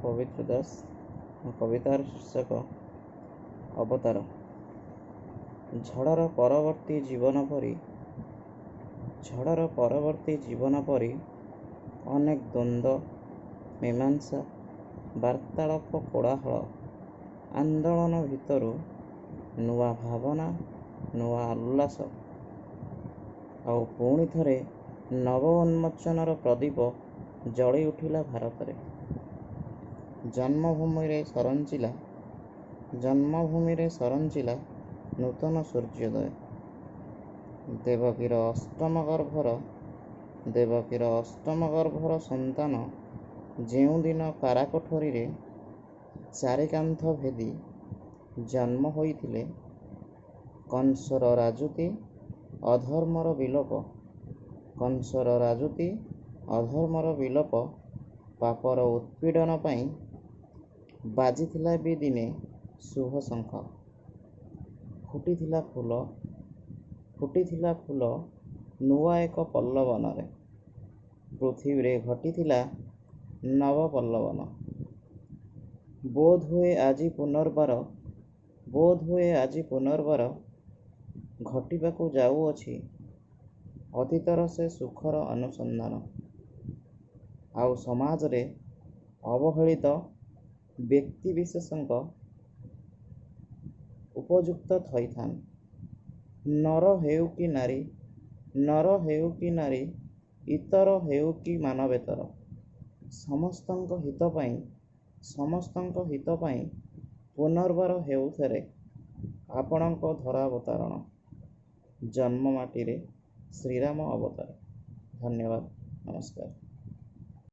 ପବିତ୍ର ଦାସ। ମୋ କବିତାର ଶୀର୍ଷକ ଅବତାର। ଝଡ଼ର ପରବର୍ତ୍ତୀ ଜୀବନ ପରି, ଝଡ଼ର ପରବର୍ତ୍ତୀ ଜୀବନ ପରି ଅନେକ ଦ୍ୱନ୍ଦ୍ୱ, ମୀମାଂସା, ବାର୍ତ୍ତାଳାପ, କୋଳାହଳ, ଆନ୍ଦୋଳନ ଭିତରୁ ନୂଆ ଭାବନା, ନୂଆ ଉଲ୍ଲାସ ଆଉ ପୁଣି ଥରେ ନବ ଉନ୍ମୋଚନର ପ୍ରଦୀପ ଜଳି ଉଠିଲା ଭାରତରେ। ଜନ୍ମଭୂମିରେ ସରଞ୍ଚିଲା, ଜନ୍ମଭୂମିରେ ସରଞ୍ଚିଲା ନୂତନ ସୂର୍ଯ୍ୟୋଦୟ। ଦେବକୀର ଅଷ୍ଟମ ଗର୍ଭର, ଦେବକୀର ଅଷ୍ଟମ ଗର୍ଭର ସନ୍ତାନ ଯେଉଁଦିନ କାରାକୋଠରୀରେ ଚାରିକାନ୍ଥ ଭେଦି ଜନ୍ମ ହୋଇଥିଲେ, କଂସର ରାଜୁତି ଅଧର୍ମର ବିଲୋପ, କଂସର ରାଜୁତି ଅଧର୍ମର ବିଲୋପ, ପାପର ଉତ୍ପୀଡ଼ନ ପାଇଁ ବାଜିଥିଲା ବି ଦିନେ ଶୁଭ ଶଙ୍ଖ। ଫୁଟିଥିଲା ଫୁଲ, ଫୁଟିଥିଲା ଫୁଲ ନୂଆ ଏକ ପଲ୍ଲବନରେ। ପୃଥିବୀରେ ଘଟିଥିଲା ନବପଲ୍ଲବନ। ବୋଧହୁଏ ଆଜି ପୁନର୍ବାର, ବୋଧହୁଏ ଆଜି ପୁନର୍ବାର ଘଟିବାକୁ ଯାଉଅଛି ଅତୀତର ସେ ସୁଖର ଅନୁସନ୍ଧାନ। ଆଉ ସମାଜରେ ଅବହେଳିତ ବ୍ୟକ୍ତିବିଶେଷଙ୍କ ଉପଯୁକ୍ତ ଥଇଥାନ। ନର ହେଉ କି ନାରୀ, ନର ହେଉ କି ନାରୀ, ଇତର ହେଉ କି ମାନବେତର, ସମସ୍ତଙ୍କ ହିତ ପାଇଁ, ସମସ୍ତଙ୍କ ହିତ ପାଇଁ ପୁନର୍ବାର ହେଉଥରେ ଆପଣଙ୍କ ଧରାବତରଣ। ଜନ୍ମମାଟିରେ ଶ୍ରୀରାମ ଅବତାର। ଧନ୍ୟବାଦ, ନମସ୍କାର।